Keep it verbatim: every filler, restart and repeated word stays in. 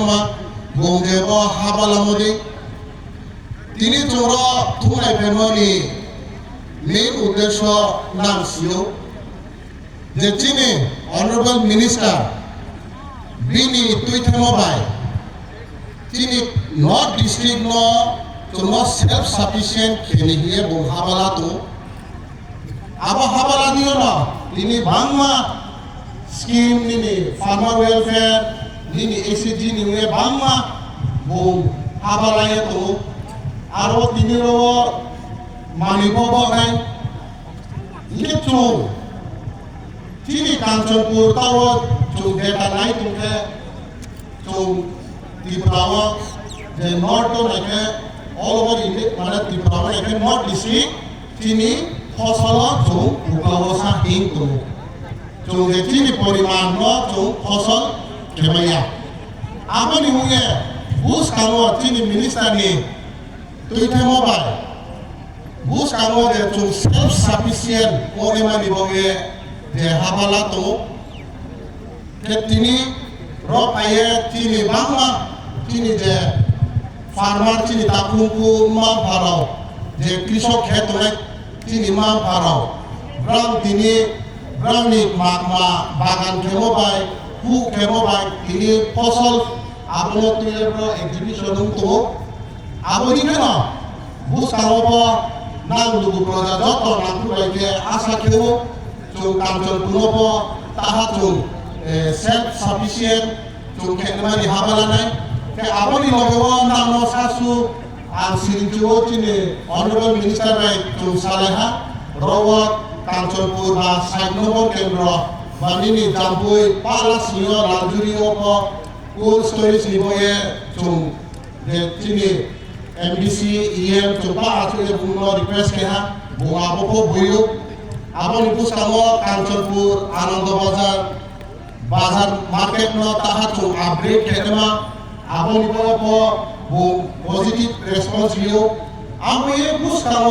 ma, bung je bo haba lamo di. Tini chung ro thunglai phaimo ni main uddesho nang si ou, je chini Honourable Minister bini tuithemo bai chini North District no chung no self sufficient khe ni hing ye bung haba la tong ou. Abo haba la di yo no tini bangma scheme nini farmer welfare, nini S H G ni ong ye bangma bung haba la ye tong ou. Aro tini ro wo manoi pho bo nai. Hing khe chung chini Kanchanpur taoh wo chung data nai tong khe, chung Tripura wo je North wo nai khe, all over India, mane Tripura wo nai khe North District chini phosol wo chung uklau wo sa hing tong ou. Chung je chini poriman no chung phosol khe mai ya. Abo ni ong ye buskang wo chini minister ni tuithemo bai buskang wo je chung self sufficient ongnaima ni baoh ye je haba la tong ou. Khe tini ro phai ye chini bangma, chini je farmer, chini takhumkhu mma-mpha rao, je krisok khe tongnai chini mma-mpha rao, brang tini brang ni kma kma bagan khemo bai, huh khemo bai tini phosol abo no tui ye bro exhibition ong tong ou. Abo ni kheno buskang wo pho nang lugu proja joto nangkhruh bai khe asa khe ou, chung Kanchanpur no pho taha chung self sufficient chung khe nai ni haba la nai. Khe abo ni loge wo nang no sasu ang siring chu ou, chini Honourable Minister bai chung salai ha, ro wo Kanchanpur ba side number kendro ba nini Jampui pahla sing yo Laljuri wo pho cold storage ni baoh ye chung je chini M D C, E M chung pahla achouh ye bung no request khe ha, bung abo pho boi ou. Abo ni buskang wo Kanchanpur, Anando Bazar, bazar market no taha chung upgrade khe naima, abo ni baoh wo pho bung positive response ri ou. Abo ye buskang wo